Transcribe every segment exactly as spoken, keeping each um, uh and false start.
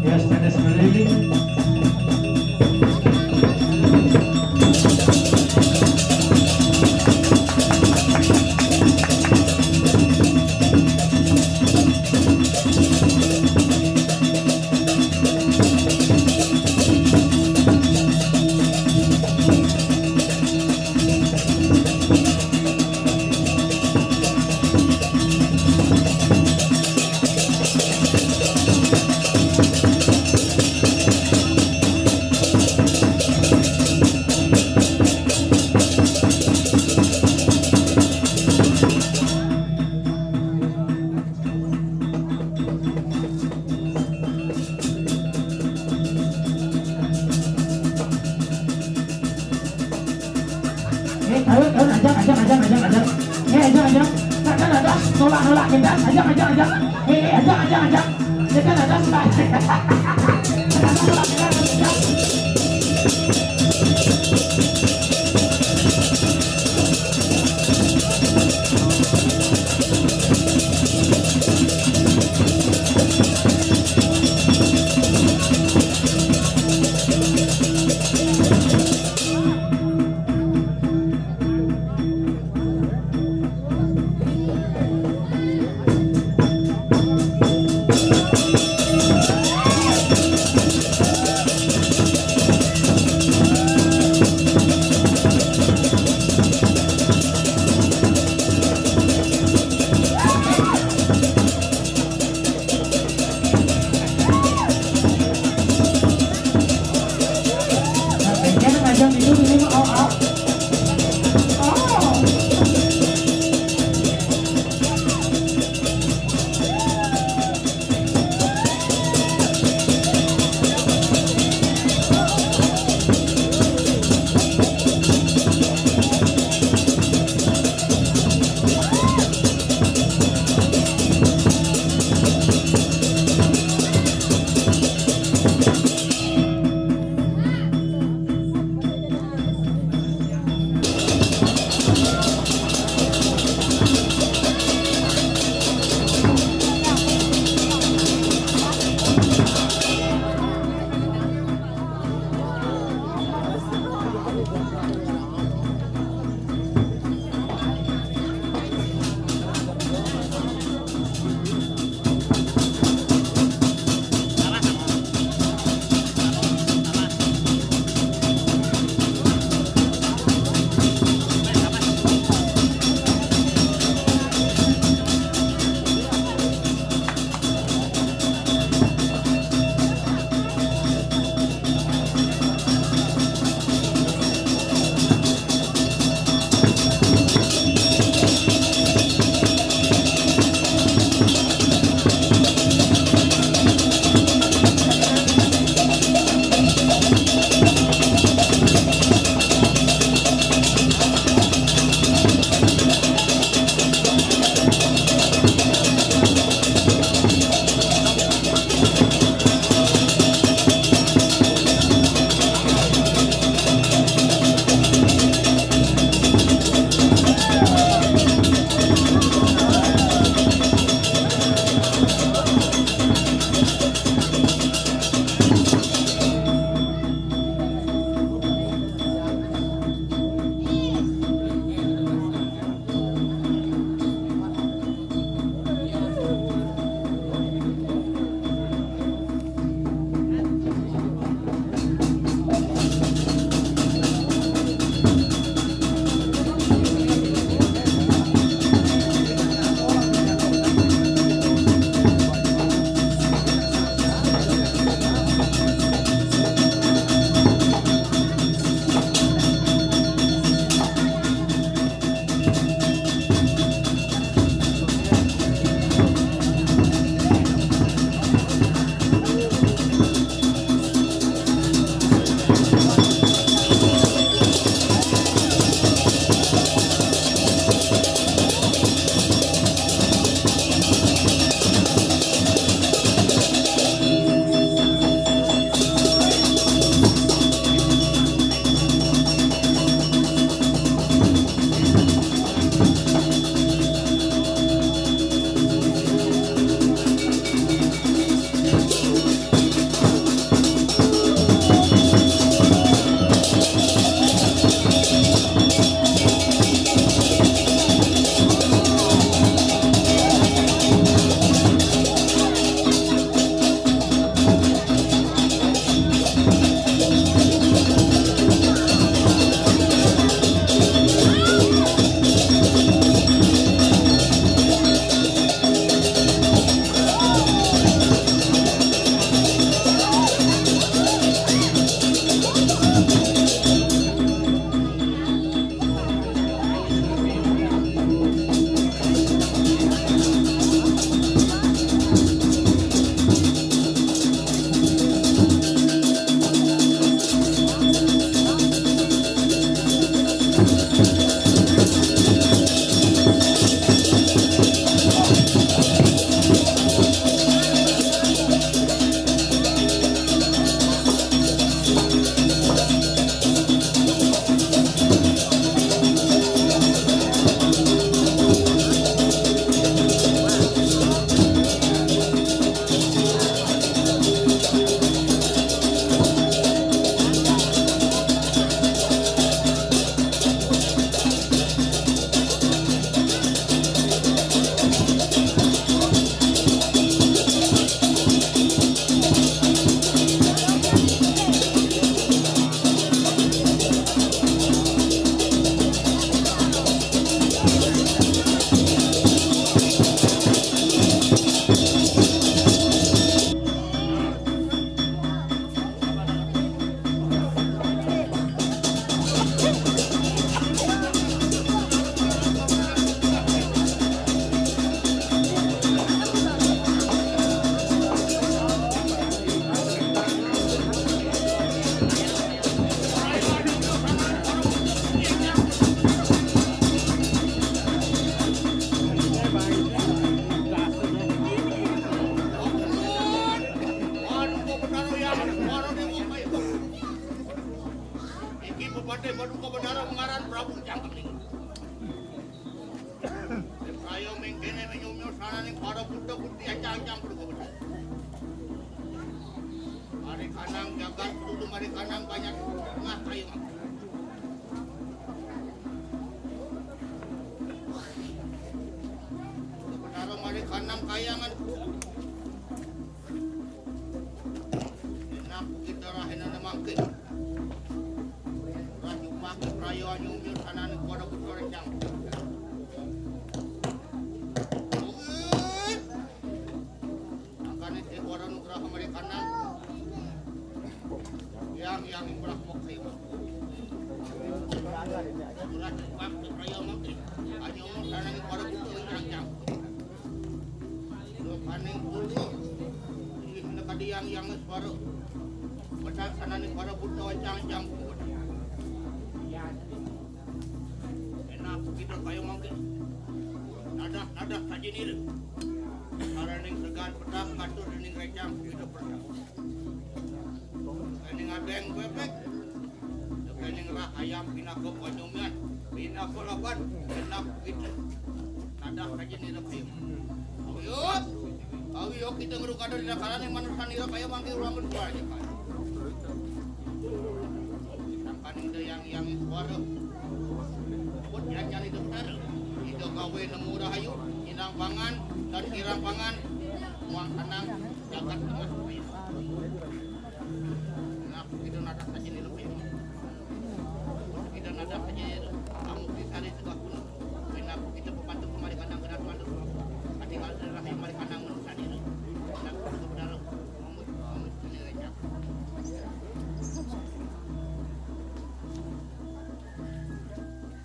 Yes, that is really. Eh, ayo, ayo, ajak, ajak, ajak, ajak, ajak. Eh, ajak, ajak. Takkan ada nolak-nolak kita. Ajak, ajak, ajak. Eh, eh, ajak, ajak, ajak. Takkan ada nolak. Takkan ada nolak kita. Ajak. Aran Prabu Jangkrik. Ayo mengkene menyumyo sananing para buta putih ancang-ancang kudu kudu. Mari kanang jagat kudu mari kanang banyak tengah kayu. Betara mari kanang kayangan. Enak kita rahena mangke. Raju pake prayo anyumil sanane kuada putra rencang. Angkane sing kuada nugraha mari kanang. Yang yang murah mok sewa. Raju pake prayo mangke. Anyumil sanane kuada putra rencang. Paning kudu. Ih, nekadi yang yang suara. Bedak sanane para buta wancang-wancang. Enak kita kaya mangke. Nadah-nadah saji nira. Saraning segan bedak katur dening rencang kita bedak. Dening adeng bebek. Dening rah ayam pinaka panyumian. Pinaka laban. Enak kita. Nadah saja nira kaya. Ayo. Ayo kita ngerukada di dakaran yang manusia nira kaya mangke urang berdua aja kan. Sangkaning dayang yang suara. Buat jajan itu benar. Ida gawe nemu rahayu, inang pangan, dan irang pangan, muang tenang, jagat tengah. Nah, kita nadak saja nih lebih. Kita nadak saja kamu di sari segah pun. Kena kita pembantu kemari kandang kena tuan tu. Hati hal dari rahim mari kandang menurut tadi. Nah, kita benar. Mamu, mamu ini aja.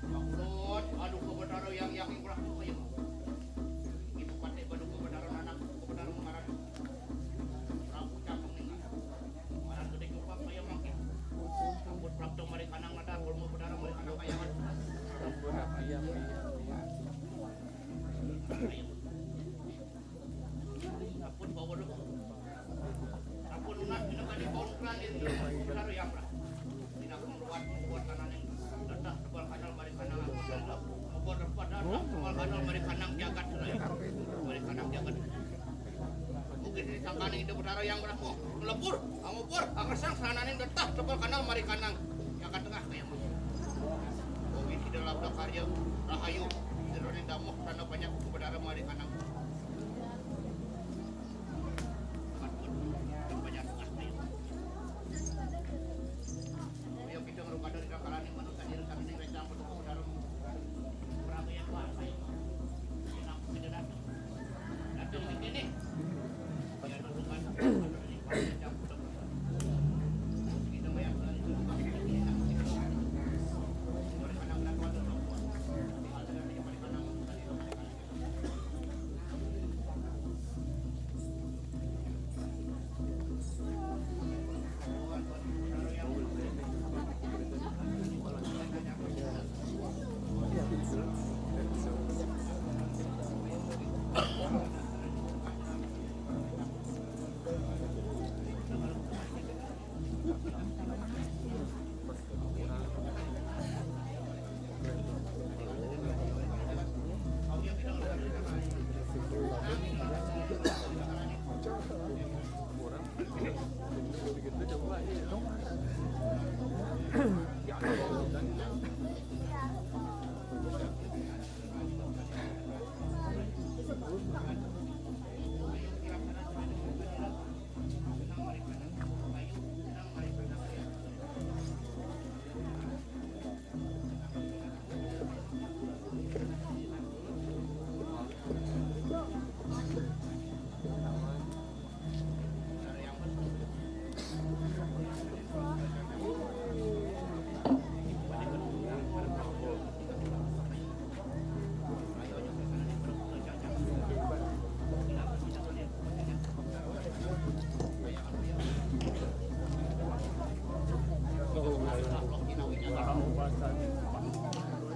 Maksud, aduh, kebenaran yang yakin kurang apa ya? Ibu kate badu kebenaran anak, kebenaran mengaran. Prabu Cakung ini. Orang gede coba kaya mangke. Sampun prapta mari kanang mata, kulmu bedara mari kanang kaya mata. Sampun apa iya, iya, iya. Sampun bawa lu. Sampun lunas, minum tadi bau nugrahan ini. Bedara ya, Pra. Dina kemuluan, kemuluan kananing tetah tebal kanal mari kanang aku. Mubur pada tetah tebal kanal mari kanang jagat. Mari kanang jagat. Mungkin disangkani Ida Betara yang berapa? Melebur, amupur, angersang sananing tetah tebal kanal mari kanang. Jagat tengah kaya mah. Mungkin Ida Labda Karya, Rahayu, Ida Ronin Damuh, tanda banyak Betara mari kanang. Banyak tengah kaya mah.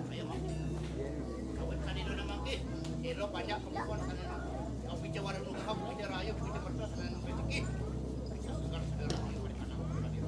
Ayo, Mak. Awet tadi dona mangke. Elo banyak kemampuan sana. Kau bicara warung nu kau bicara ayo kita mertua sana nu rezeki. Segar-segar ayo pada anak tadi.